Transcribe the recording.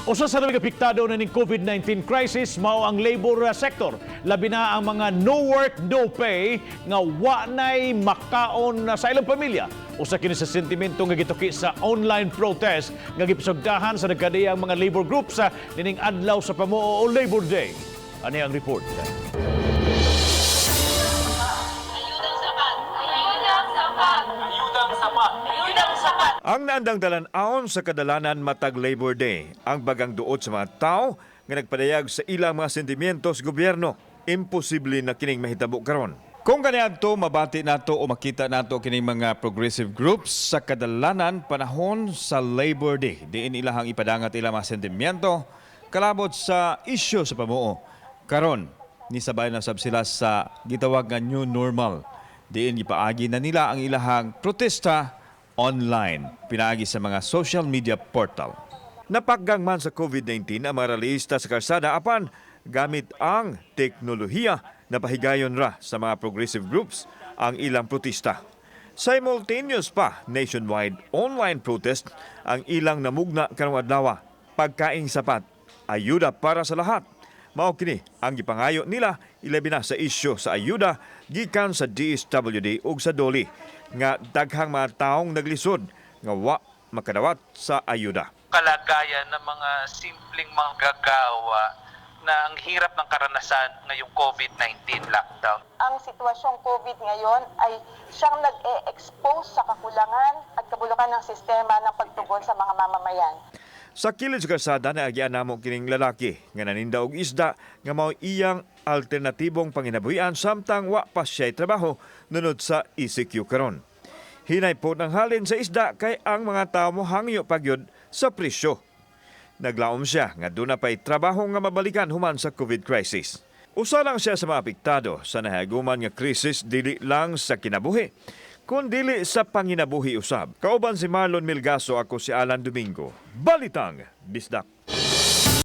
Usa sa nabig apektado na ning COVID-19 crisis mao ang labor sector. Labi na ang mga no work, no pay nga wa nay makaon sa ilang pamilya. Usa kini sa sentimento nga gituki sa online protest nga gipasugdahan sa nagkadiyang mga labor groups sa nining adlaw sa pamuo o Labor Day. Ani ang report. Ayudang sapat. Ayudang sapat. Ayudang sapat. Ayudang sapat. Ang naandang dalan-awon sa kadalanan matag Labor Day, ang bagang duot sa mga tao nga nagpadayag sa ilang mga sentimiento sa gobyerno. Imposible na kining mahitabo karon. Kung kaniadto mabati nato o makita nato kining mga progressive groups sa kadalanan panahon sa Labor Day, diin ilahang ipadangat ilang mga sentimiento kalabot sa isyu sa pamuo. Karon, nisabay na sab sila sa gitawag nga new normal. Diin gipaagi na nila ang ilahang protesta online, pinaagi sa mga social media portal. Napakgang man sa COVID-19 ang mga rallyista sa karsada, apan gamit ang teknolohiya napahigayon ra sa mga progressive groups ang ilang protesta. Simultaneous pa nationwide online protest ang ilang namugna karong adlaw. Pagkaing sapat, ayuda para sa lahat. Mao kini ang gipangayo nila, ilabi na sa isyu sa ayuda gikan sa DSWD ug sa DOLE nga daghang mga taong naglisod nga wa makadawat sa ayuda. Kalagayan ng mga simpleng manggagawa na ang hirap ng karanasan ngayong COVID-19 lockdown. Ang sitwasyong COVID ngayon ay siyang nag-e-expose sa kakulangan at kabulukan ng sistema ng pagtugon sa mga mamamayan. Sa kilid sa kalsada, naagian namo kining lalaki nga naninda og isda nga mao iyang alternatibong panginabuhian samtang wa pa siya'y trabaho nunod sa ECQ karon. Hinay po ng halin sa isda kay ang mga tao mo hangyo pagyud sa presyo. Naglaom siya nga duna pa'y trabaho nga mabalikan human sa COVID crisis. Usa lang siya sa mga apektado sa nahaguman nga krisis, dili lang sa kinabuhi, kun dili sa panginabuhi usab. Kauban si Marlon Milgaso, ako si Alan Domingo. Balitang Bisdak.